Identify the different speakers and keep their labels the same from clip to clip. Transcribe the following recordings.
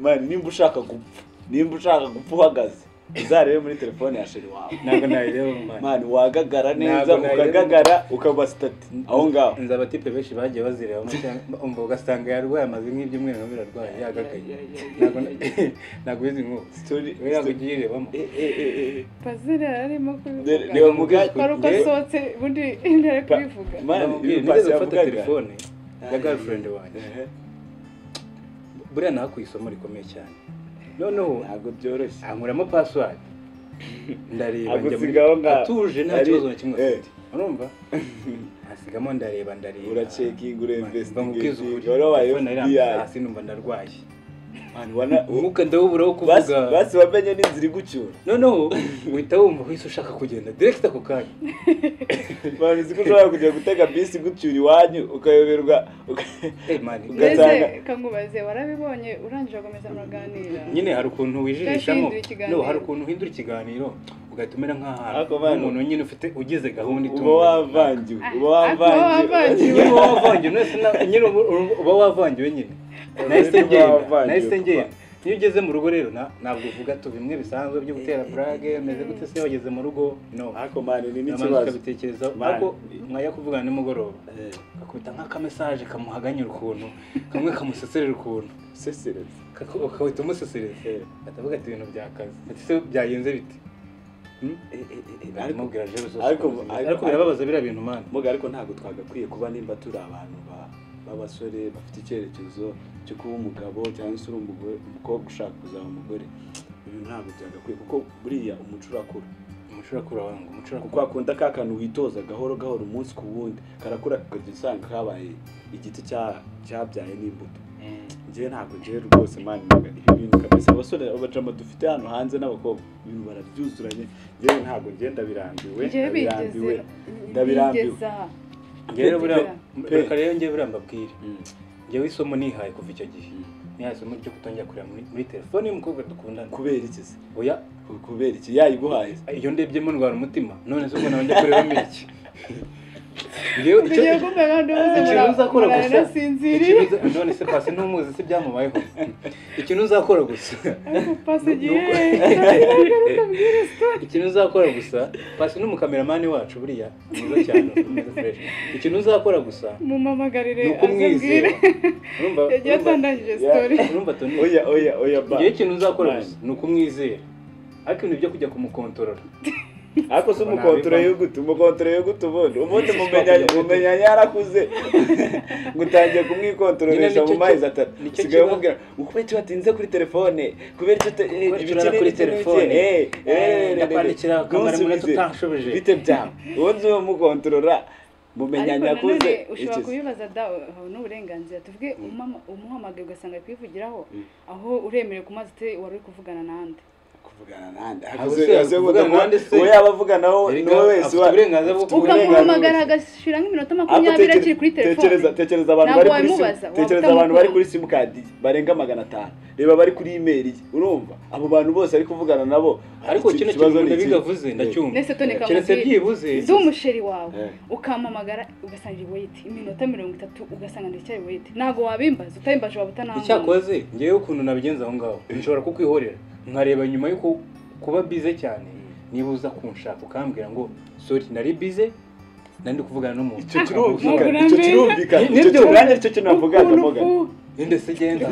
Speaker 1: Man, nimba ushaka gupfa, nimba ushaka gupfa uhagaze, uzarebe muri telefone ya chéri wawe.
Speaker 2: Ntabwo nayireba, man.
Speaker 1: Man, wagagara neza,
Speaker 2: Ntabwo nayireba.
Speaker 1: ukagagara ukaba status aho ngaho.
Speaker 2: Nzi abatipe benshi bagiye bazirebamo cyangwa umva ugasanga yarwaye, amaze nk'ibyumweru nka birarwaye yagagaye. Ntabwo ubizi nk'ubu.
Speaker 1: Story.
Speaker 2: We ntabwo ugiye uyirebamo.
Speaker 3: Pazeri arimo kubivuga.
Speaker 1: Reba muga
Speaker 3: Wari uko asohotse ubundi ntari kubivuga.
Speaker 1: Man,
Speaker 2: Ndamubwira,
Speaker 1: ibi Pasi
Speaker 2: nigeze gufata
Speaker 1: yavugaga.
Speaker 2: telefone ya girlfriend wanjye. Buriya nahakuye isomo rikomeye cyane. Noneho
Speaker 1: Ntabwo byoroshye.
Speaker 2: ankuramo password, ndareba, njya muri
Speaker 1: Agusiga aho ngaho.
Speaker 2: atuje, nta kibazo na kimwe afite, urumva, asigamo, ndareba, ndareba.
Speaker 1: Uracekinga,
Speaker 2: Mva nkubwize ukuri,
Speaker 1: urainvestigating, wari wabaye
Speaker 2: telefone irambitse
Speaker 1: FBI.
Speaker 2: hasi, numva ndarwaye.
Speaker 1: Man, wana
Speaker 2: Umwuka ndawubura wo
Speaker 1: basi
Speaker 2: kuvuga.
Speaker 1: Basi wamenye n'inzira igucyura.
Speaker 2: Noneho uhita wumva uhise ushaka kugenda direct ako kanya.
Speaker 1: Man, uzi ko ushobora kujya gutega bisi igucyura iwanyu ukayoberwa
Speaker 2: Eh, man,
Speaker 1: ugasanga
Speaker 3: Mbese kangubaze, warabibonye urangije gukomeza muraganira?
Speaker 2: Nyine hari ukuntu wijijishamo.
Speaker 3: Uhindura ikiganiro.
Speaker 2: No, hari ukuntu uhindura ikiganiro ugahita umera nk'ahantu
Speaker 1: Ariko man,
Speaker 2: nk'umuntu nyine ufite ugize gahunda
Speaker 1: uba
Speaker 2: itunganye.
Speaker 1: wavangiwe, uba
Speaker 3: Ah, uba
Speaker 1: wavangiwe.
Speaker 3: wavangiwe.
Speaker 2: Nyine uba wavangiwe, none nyine uba wavangiwe nyine. Nahise
Speaker 1: Uba
Speaker 2: ngenda,
Speaker 1: wavangiwe,
Speaker 2: nahise
Speaker 1: papa.
Speaker 2: ngenda. Iyo ugeze mu rugo rero ntabwo uvuga tu bimwe bisanzwe byo gutera blague, meze gute se wageze mu rugo, no.
Speaker 1: Ariko man, ni
Speaker 2: Namanza
Speaker 1: n'ikibazo.
Speaker 2: ukabitekerezaho.
Speaker 1: Man.
Speaker 2: Ariko mwajya kuvugana nimugoroba, akubita nk'akamesaje kamuhaganyura ukuntu, kamwe kamuseserera ukuntu.
Speaker 1: Sesereza.
Speaker 2: Ukahita umusesereza, atavuga ati ibintu byakaze, ati se byagenze bite? Hmm?
Speaker 1: Ariko
Speaker 2: Ndamubwira jewe zose ukuntu zimeze. Ariko birababaza biriya bintu, man.
Speaker 1: Muga, ariko ntabwo twagakwiye kuba, nimba turi abantu b'abasore bafite icyerekezo cyo kuba umugabo cyangwa se uri umugore, umukobwa ushaka kuzaba umugore, ibintu ntabwo byagakwiye, kuko buriya umuco urakura.
Speaker 2: Umuco urakura wangu, umuco urakura.
Speaker 1: Kuko akunda ka kantu witoza gahoro gahoro, umunsi ku wundi, karakura ukajya usanga kabaye igiti cyabyaye n'imbuto. Njyewe ntabwo, njyewe rwose, man, ibi bintu kabisa, abasore, abajama dufite hano hanze n'abakobwa, ibintu barabyuzuranye. Njyewe ntabwo, njyewe ndabirambiwe.
Speaker 3: Njyewe
Speaker 1: Ndabirambiwe,
Speaker 3: bigeze
Speaker 1: ndabirambiwe.
Speaker 3: bigeze aha.
Speaker 2: Njyewe buriya
Speaker 1: Pe.
Speaker 2: reka rero njyewe buriya mbabwire, njyewe isomo nihaye kuva icyo gihe, nihaye isomo ryo kutongera kureba muri telefone y'umukobwa dukundana.
Speaker 1: Kubera iki se?
Speaker 2: Oya.
Speaker 1: Kubera iki yayiguhaye?
Speaker 2: Iyo ndebyemo ndwara umutima. None se ubwo nawe njya kurebamo iki? Njyewe
Speaker 3: Ugiye kumenya ndubuze.
Speaker 2: Ikintu uzakora gusa
Speaker 3: Nasinziriye.
Speaker 2: None se Pasi ntumuzi se byamubayeho? Ikintu uzakora gusa
Speaker 3: Ariko Pasi igiye
Speaker 2: ikintu uzakora gusa, Pasi n'umukameramani wacu buriya mwiza cyane, mwiza fresh, ikintu uzakora gusa
Speaker 3: mumamagarire
Speaker 2: ni ukumwizera.
Speaker 3: azabwire.
Speaker 2: Urumva?
Speaker 3: Yagiye atandangije story.
Speaker 2: Urumva, Tony?
Speaker 1: Oya, oya, oya ba.
Speaker 2: Ngewe ikintu uzakora
Speaker 1: Man.
Speaker 2: gusa ni ukumwizera, ariko ibintu byo kujya kumukontorora
Speaker 1: Ariko se umukontorora yo gute? Umukontorora yo gute? Ubundi
Speaker 2: Ese
Speaker 1: mumenyanye
Speaker 2: twakugira
Speaker 1: mumenyanye yarakuze, ngo utangiye kumwikontoresha
Speaker 2: Nyine
Speaker 1: mu mezi 3.
Speaker 2: nicyo
Speaker 1: Usigaye
Speaker 2: kibazo.
Speaker 1: umubwira ngo kubera icyo watinze kuri telefone, kubera icyo
Speaker 2: Kubera icyo
Speaker 1: ibiki
Speaker 2: urara kuri
Speaker 1: n'ibiki n'ibiki,
Speaker 2: telefone.
Speaker 1: eh,
Speaker 2: Ndakwandikira ukamara umunota
Speaker 1: ntusubize.
Speaker 2: utanshubije.
Speaker 1: Bite byawe? Ubundi uwo mukontorora mumenyanye
Speaker 3: Ariko
Speaker 1: akuze.
Speaker 3: nanone ushobora
Speaker 1: Iki se?
Speaker 3: kubibaza da, aho n'uburenganzira. Tuvuge umuhamagaye ugasanga ari kwivugiraho aho, uremerewe kumaza uti wari uri kuvugana nande?
Speaker 1: Kuvugana nande?
Speaker 2: Abo se, kuvugana nande se?
Speaker 1: Uwo yaba avuganaho
Speaker 2: Erega
Speaker 1: niwe wese
Speaker 2: afite uburenganzira bwo
Speaker 1: afite uburenganzira
Speaker 3: Ukamuhamagara
Speaker 1: wese.
Speaker 3: agashira nk'iminota
Speaker 1: Ariko
Speaker 3: 20 akiri kuri
Speaker 1: tekereza
Speaker 3: telefone.
Speaker 1: Tekereza abantu
Speaker 3: Ntabwo
Speaker 1: bari kuri simu
Speaker 3: wabimubaza, waba
Speaker 1: tekereza abantu bari
Speaker 3: utamukunda.
Speaker 1: kuri simukadi barenga 500, reba bari kuri email ye, urumva abo bantu bose ari kuvugana nabo.
Speaker 2: Ariko kino
Speaker 1: ikibazo
Speaker 2: kintu
Speaker 1: ni iki?
Speaker 2: Ndabiga avuze ndacyumva.
Speaker 3: Nese Tone
Speaker 2: Keretse
Speaker 3: kamubwire.
Speaker 2: byibuze
Speaker 3: Ndi umusheri wawe, ukampamagara ugasanga iri wait iminota 30, ugasanga ndacyari wait, ntabwo wabimbaza? Utabimbaje waba utanankunda.
Speaker 2: Icyakoze ngewe ukuntu nabigenza aho ngaho, nshobora kukwihorera nkareba nyuma y'uko kuba busy cyane, niba uza kunshaka ukambwira ngo sorry, nari busy, nari ndi kuvugana n'umuntu.
Speaker 1: Icyo kirumvikana.
Speaker 3: Ntabwo
Speaker 1: Icyo kirumvikana.
Speaker 2: Nibyo.
Speaker 1: Icyo kirumvikana, nicyo kintu navugaga.
Speaker 3: Ukuntu
Speaker 1: Mboga
Speaker 2: Ninde se genda?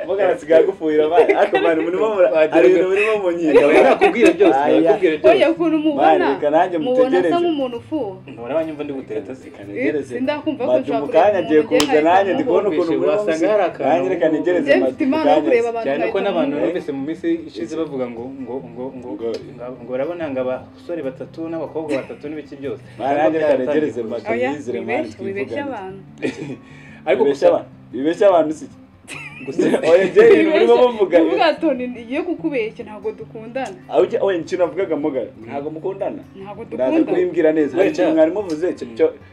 Speaker 1: Mboga asigaye agufuhira abana, ariko man, murimo hari ibintu murimo munyiga.
Speaker 2: Nakubwira byose.
Speaker 1: Aya.
Speaker 2: Nakubwira
Speaker 3: Oya,
Speaker 2: byose.
Speaker 3: ukuntu mubona,
Speaker 1: Man, reka nanjye
Speaker 3: mubona asa
Speaker 1: mutegereze.
Speaker 3: nk'umuntu ufuha.
Speaker 2: Ntubona abanyumva ndi gutereta se?
Speaker 1: Reka ntegereze.
Speaker 3: Sindakumva ko
Speaker 1: Madu
Speaker 3: nshobora
Speaker 1: mu
Speaker 3: kureba
Speaker 1: kanya agiye
Speaker 3: umuntu
Speaker 1: kuza, nanjye ndi kubona
Speaker 2: Wumvishe,
Speaker 1: ukuntu murimo
Speaker 2: wasanga hari akantu.
Speaker 1: Nanjye reka ntegereze
Speaker 3: Njye
Speaker 1: Madu
Speaker 3: mfite
Speaker 1: mu
Speaker 3: impano yo
Speaker 1: kanya.
Speaker 3: kureba abantu
Speaker 2: Cyane ko
Speaker 3: nkahita
Speaker 2: n'abantu
Speaker 3: mubona.
Speaker 2: numvise mu minsi ishize bavuga ngo urabona ngo abasore batatu n'abakobwa batatu n'ibiki byose.
Speaker 1: Man, nanjye reka ntegereze Madu
Speaker 3: Oya,
Speaker 1: yizire, man,
Speaker 3: wibeshye, wibeshye
Speaker 1: twivugane.
Speaker 3: abantu.
Speaker 2: Ariko
Speaker 1: Bibeshya
Speaker 2: gusa
Speaker 1: bibeshya abantu si
Speaker 2: gusa
Speaker 1: oya, njye ibintu murimo muvuga.
Speaker 3: Uvuga Toni iyo kukubeshya, ntabwo dukundana.
Speaker 1: Aho oya, ikintu navugaga, Muga, ntabwo mukundana.
Speaker 3: Ntabwo
Speaker 1: Uraza
Speaker 3: dukundana.
Speaker 1: kubimbwira neza. Hari
Speaker 2: Wenda.
Speaker 1: ikintu mwari muvuze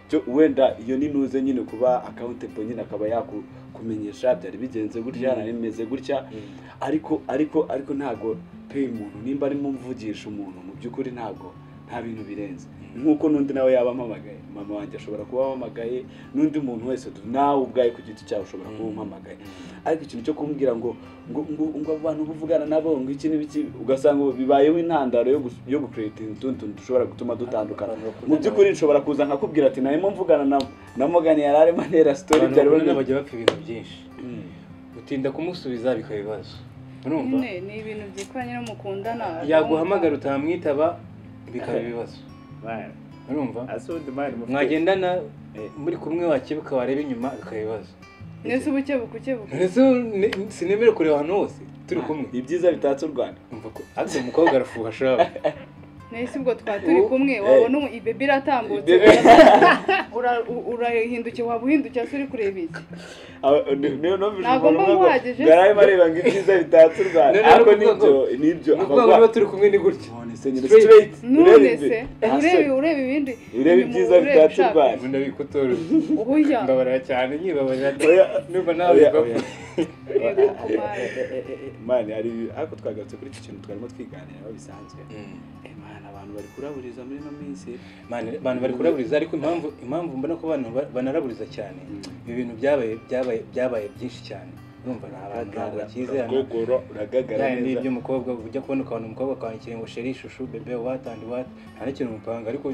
Speaker 1: cyo wenda iyo ni nuze nyine kuba accountable nyine, akaba yakumenyesha byari bigenze gutya, nari bimeze gutya. Ariko ntabwo pe, umuntu nimba arimo mvugisha umuntu mu by'ukuri, ntabwo Nta bintu birenze. Nkuko n'undi nawe yaba ampamagaye, mama wanjye ashobora kuba ampamagaye, n'undi muntu wese nawe ubwaye ku giti cyawe ushobora kuba umpamagaye. Ariko ikintu cyo kumbwira ngo ngo abantu buvugana nabo ngo iki n'ibiki, ugasanga bibayeho intandaro yo gucreate utundi tuntu dushobora gutuma dutandukana. Mu by'ukuri nshobora kuza nkakubwira ati narimo mvugana na Morgan yari arimo antera story byari
Speaker 2: bari bajya bapfa ibintu byinshi. Utinda kumusubiza bikaba ibibazo. Urumva?
Speaker 3: Ni ibintu byikoranye no mukundana.
Speaker 2: Yaguhamagara utamwitaba bikaba ibibazo. Urumva? Mwagendana muri kumwe wakebuka wareba inyuma bikaba ibibazo.
Speaker 3: Nese ubukebuka ukebuka.
Speaker 2: Nese sinemere kureba ahantu hose turi kumwe.
Speaker 1: Ibyiza bitatse u Rwanda.
Speaker 2: Umva ko ariko umukobwa arafuha shawe.
Speaker 3: Nese ubwo twa turi kumwe wabona ibebe iratambutse. Urahindukiye waba uhindukiye uri kureba iki? Ntabwo mba muhagije.
Speaker 1: Garaye mareba ngo ibyiza bitatse u Rwanda. Ariko nibyo
Speaker 2: abagwa turi kumwe ni gutya.
Speaker 1: Straight.
Speaker 3: None se ureba ibindi.
Speaker 1: Ureba ibyiza bitatse u Rwanda.
Speaker 2: Ndabikutora.
Speaker 3: Oya.
Speaker 2: Mbabarira cyane nyibabarira. Numva nawe.
Speaker 1: Mani ari ariko twagarutse kuri iki kintu twarimo twiganira bisanzwe. Mani abantu bari kuraburiza muri no minsi.
Speaker 2: Mani abantu bari kuraburiza ariko impamvu mbona ko abantu banaraburiza cyane. Ibi bintu byabaye byinshi cyane. Urumva abantu ntabwo bakizerana.
Speaker 1: Uragagara neza.
Speaker 2: N'ibyo umukobwa ujya kubona ukabona umukobwa akwandikira ngo sheri shushu bebe what and what nta n'ikintu umupanga ariko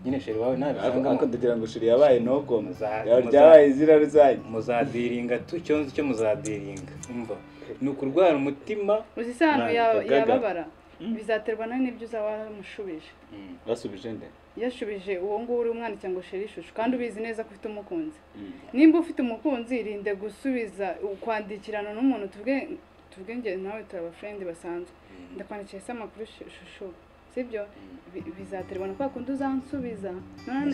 Speaker 2: nyine sheri wawe ntabisangamo.
Speaker 1: Ariko ndagira ngo sheri yabaye nogoma. Ryabaye izina rusange.
Speaker 2: Muzadiringa tu cyonzi cyo muzadiringa. Umva ni ukurwara umutima.
Speaker 3: Uzi isano yababara bizaterwa n'ibyo uzaba wamushubije.
Speaker 1: Basubije nde?
Speaker 3: Yashubije uwo nguwo uri umwandikira ngo sheri shushu kandi ubizi neza ko ufite umukunzi. Nimba ufite umukunzi irinde gusubiza kwandikirana n'umuntu tuvuge nge nawe turaba friend basanzwe. Ndakwandikira se amakuru shushu. Sibyo bizaterwa na kwa kundi uzansubiza.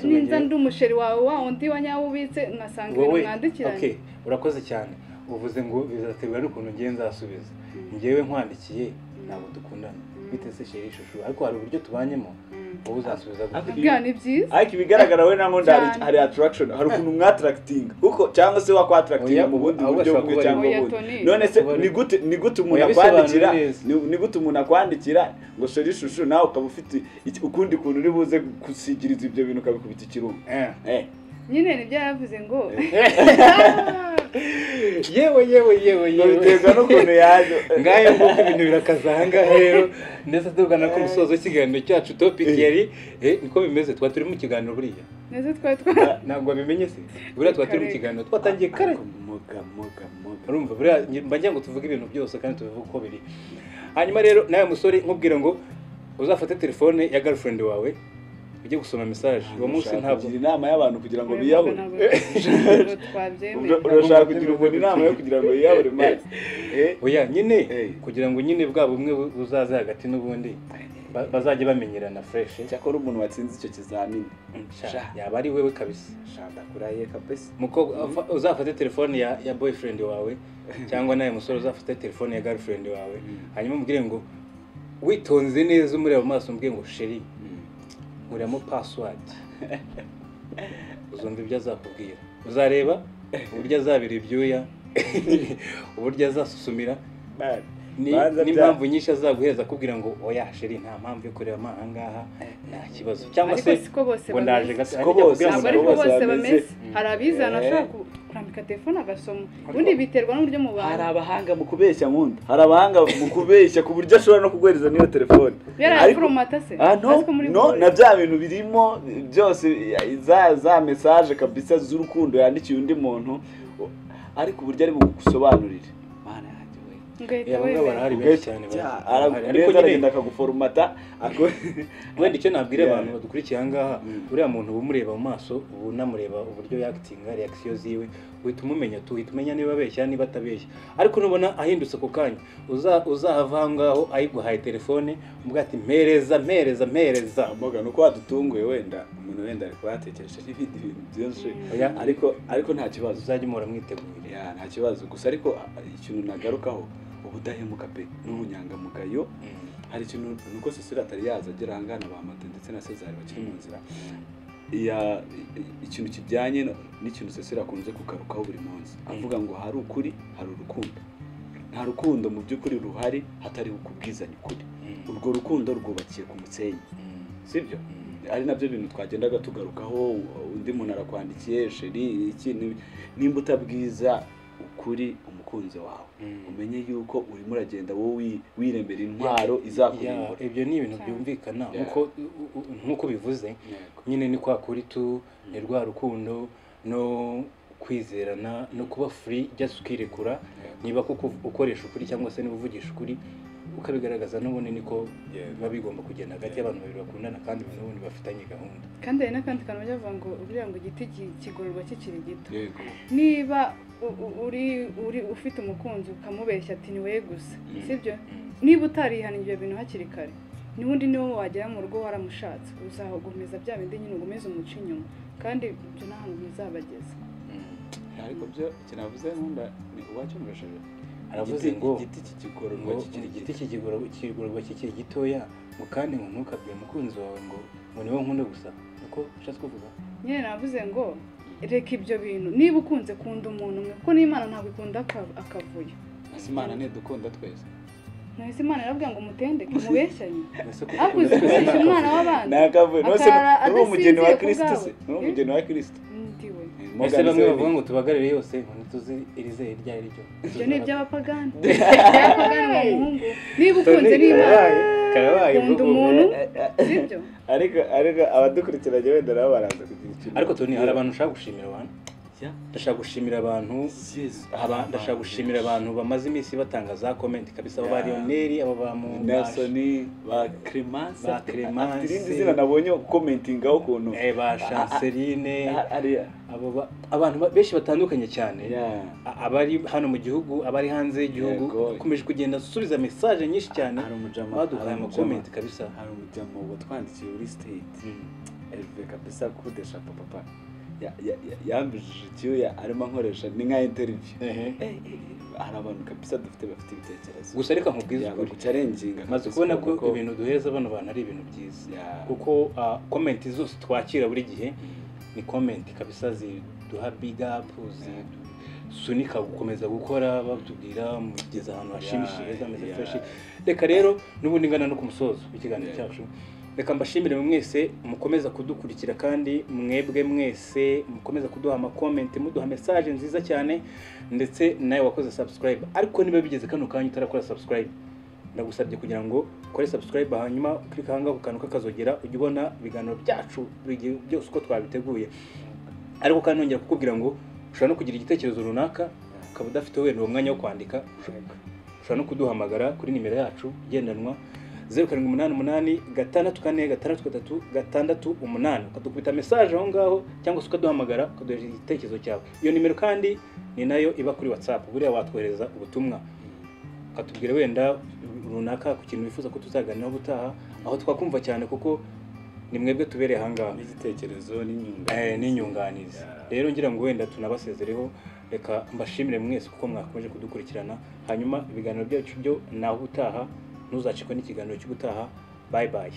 Speaker 3: Ninza ndi umusheri wawe wa undi wa nyawe ubitse ngasanga ibintu mwandikiranye.
Speaker 2: Okay, urakoze cyane. Uvuze ngo bizaterwa n'ukuntu ngiye nzasubiza. Ngewe nkwandikiye ntabwo dukundana. Bite se sheri shushu ariko hari uburyo tubanyemo wowe uzasubiza gute?
Speaker 3: Ni byiza.
Speaker 1: Ariko ibigaragara we na Nkunda hari attraction, hari ukuntu mwattracting kuko cyangwa se wakwattracting mu bundi buryo bumwe cyangwa ubundi. None se ni gute umuntu akwandikira, ni gute umuntu akwandikira ngo sheri shushu nawe ukaba ufite ukundi kuntu uri buze gusigiriza ibyo bintu ukabikubita ikirungo.
Speaker 3: Nyine nibyo yavuze ngo
Speaker 2: yewe biterwa
Speaker 1: n'ukuntu yaje.
Speaker 2: Ngayo nguko ibintu birakaza aha ngaha rero ndetse tugana ku musozo w'ikiganiro cyacu topic yari niko bimeze twa turi mu kiganiro buriya.
Speaker 3: Neze twari
Speaker 2: ntabwo babimenye se buriya twa turi mu kiganiro twatangiye kare.
Speaker 1: Moga.
Speaker 2: Urumva buriya mba ngira ngo tuvuge ibintu byose kandi tubivuge uko biri. Hanyuma rero nawe musore nkubwira ngo uzafate telefone ya girlfriend wawe ujye gusoma message uwo munsi ntabwo
Speaker 1: inama y'abantu kugira ngo biyahure. Urashaka kugira umuntu inama yo kugira ngo yiyahure mazi.
Speaker 2: Oya nyine kugira ngo nyine bwa bumwe buzaze hagati n'ubundi bazajye bamenyerana fresh.
Speaker 1: Cyakora umuntu watsinze icyo kizamini
Speaker 2: yaba ari wewe kabisa.
Speaker 1: Ndakurahiye kabisa.
Speaker 2: Mukobwa uzafate telefone ya boyfriend wawe cyangwa nawe musore uzafate telefone ya girlfriend wawe hanyuma umubwire ngo witonze neza umureba mu maso umubwire ngo sheri nkuramo password. Uzumva ibyo azakubwira. Uzareba uburyo azabira ibyuya, uburyo azasusumira, n'impamvu nyinshi azaguhereza akubwira ngo oya sheri nta mpamvu yo kureba aha ngaha nta kibazo cyangwa se ngo ndaje
Speaker 3: siko bose bameze. Hari abizana ashaka kurambika telefone agasoma ubundi biterwa n'uburyo mu bantu.
Speaker 1: Hari abahanga mu kubeshya nkunda, hari abahanga mu kubeshya ku buryo ashobora no kuguhereza niyo telefone
Speaker 3: ariko se
Speaker 1: no na bya bintu birimo byose za message kabisa z'urukundo yandikiye undi muntu ariko uburyo ari bugusobanurire. Mana yanjye we
Speaker 2: barahari benshi cyane
Speaker 1: ariko nyine akaguformata.
Speaker 2: Wenda icyo nabwira abantu badukurikiye aha ngaha, uriya muntu uba umureba mu maso uba unamureba uburyo yakitinga reaction ziwe uhita umumenya uhita umenya niba abeshya niba atabeshya. Ariko nubona ahindutse ako kanya uzahava aho ngaho ayiguhaye telefone umubwira ati mpereza.
Speaker 1: Mboga nuko wadutunguye wenda umuntu wenda ari kuba yatekereje n'ibindi bintu byinshi ariko nta kibazo
Speaker 2: uzajya umuhora mwiteguye.
Speaker 1: Nta kibazo gusa ariko ikintu nagarukaho ubudahemuka pe n'ubunyangamugayo. Hari ikintu nuko Cecile atari yaza agera aha ngaha na ba Mate ndetse na Cesar bakiri mu nzira ikintu kijyanye n'ikintu Cecile akunze kugarukaho buri munsi avuga ngo hari ukuri hari urukundo. Nta rukundo mu by'ukuri ruhari hatari ukubwizanya ukuri. Urwo rukundo rwubakiye ku musenyi. Sibyo? Ari nabyo bintu twagendaga tugarukaho. Undi muntu arakwandikiye chéri iki, nimba utabwiza ukuri umukunzi wawe, umenye yuko urimo uragenda wowe wiremera intwaro izakurimbura.
Speaker 2: Ibyo ni ibintu byumvikana nkuko bivuze nyine, ni kwa kuri tu, ni rwa rukundo no kwizerana no kuba free, just ukirekura. Niba kuko ukoresha ukuri cyangwa se niba uvugisha ukuri ukabigaragaza, n'ubundi niko biba bigomba kugenda hagati y'abantu babiri bakundana kandi n'ubundi bafitanye gahunda.
Speaker 3: Kandi hari n'akandi kantu bajya bavuga ngo buriya ngo igiti kigororwa kikiri gito. Niba uri ufite umukunzi ukamubeshya ati ni wowe gusa, sibyo? Niba utarihana ibyo bintu hakiri kare, n'ubundi niwo wagera mu rugo waramushatse, uzagomeza bya bindi nyine, ugomeze umuca inyuma, kandi ibyo nta hantu bizabageza.
Speaker 1: Ariko byo kinavuze nkunda ni uwacyumvishije
Speaker 2: aravuze ngo
Speaker 1: igiti kikigororwa kikiri
Speaker 2: gito, kikigororwa kikiri gitoya, ngo kandi ngo ntukabwire umukunzi wawe ngo niwe nkunda gusa. Niko ushatse kuvuga?
Speaker 3: Nyine navuze ngo reka ibyo bintu, niba ukunze kunda umuntu umwe, kuko n'Imana ntabwo ikunda akavuyo.
Speaker 1: Ese Imana ntidukunda twese?
Speaker 3: Nahise Imana irabwira ngo mutendeke mubeshyanye, akuze kubeshya umwana w'abandi.
Speaker 1: Nakavuye nose ni umugeni wa Kristo, se ni umugeni wa Kristo.
Speaker 3: Ndiwe.
Speaker 2: Ese bamwe bavuga ngo tubagarire yose ngo ntituzi irizeye iryo ari ryo.
Speaker 3: Ibyo ni iby'abapagani. Iby'abapagani mu muhungu. Niba ukunze n'Imana
Speaker 2: karabaye
Speaker 3: kunda umuntu, sibyo?
Speaker 1: Ariko abadukurikiranye wenda nabo baraza kugira ikintu.
Speaker 2: Ariko Tony, hari abantu ushaka gushimira abantu. Ndashaka gushimira abantu, ndashaka gushimira abantu bamaze iminsi batanga za comment kabisa, abo ba Lionel, abo ba
Speaker 1: Nelson, ba Clemence, irindi zina nabonye commentingaho ukuntu,
Speaker 2: ba Chanceline, abo abantu benshi batandukanye cyane, abari hano mu gihugu, abari hanze y'igihugu, bakomeje kugenda subiza message nyinshi cyane, baduhaye ama comment kabisa.
Speaker 1: Hari umujama watwandikiye uri state Elve kabisa kudesha papa yambijije icyuya arimo ankoresha ni nka interview. Hari abantu kabisa dufite bafite ibitekerezo.
Speaker 2: Gusa reka nkubwize ukuri,
Speaker 1: gucarenginga
Speaker 2: maze kubona ko ibintu duhereza bano bantu ari ibintu byiza, kuko comment zose twakira buri gihe ni comment kabisa ziduha big up, zisunika gukomeza gukora, batubwira mugeze ahantu hashimishije heza hameze fresh. Reka rero n'ubundi ngana no ku musozo w'ikiganiro cyacu, reka mbashimire mwese mukomeza kudukurikira, kandi mwebwe mwese mukomeza kuduha ama comment, muduha message nziza cyane, ndetse nawe wakoze subscribe. Ariko niba bigeze kano kanya utarakora subscribe, ndagusabye kugira ngo ukore subscribe, hanyuma uklika hanga ku kantu kakazogera ujye ubona ibiganiro byacu byose uko twabiteguye. Ariko kandi nongera kukubwira ngo ushobora no kugira igitekerezo runaka ukaba udafite wenda uwo mwanya wo kwandika, ushobora no kuduhamagara kuri nimero yacu igendanwa 0788 646 3 68, ukadukubita message aho ngaho cyangwa se ukaduhamagara ukaduhereza igitekerezo cyawe. Iyo nimero kandi ni nayo iba kuri WhatsApp, buriya watwohereza ubutumwa ukatubwira wenda runaka ku kintu wifuza ko tuzaganiraho ubutaha, aho twakumva cyane kuko ni mwebwe tubereye aha ngaha
Speaker 1: n'igitekerezo
Speaker 2: n'inyunganizi. Rero ngira ngo wenda tunabasezereho, reka mbashimire mwese kuko mwakomeje kudukurikirana, hanyuma ibiganiro byacu byo naho ubutaha, ntuzacikwe n'ikiganiro cy'ubutaha. Bye bye.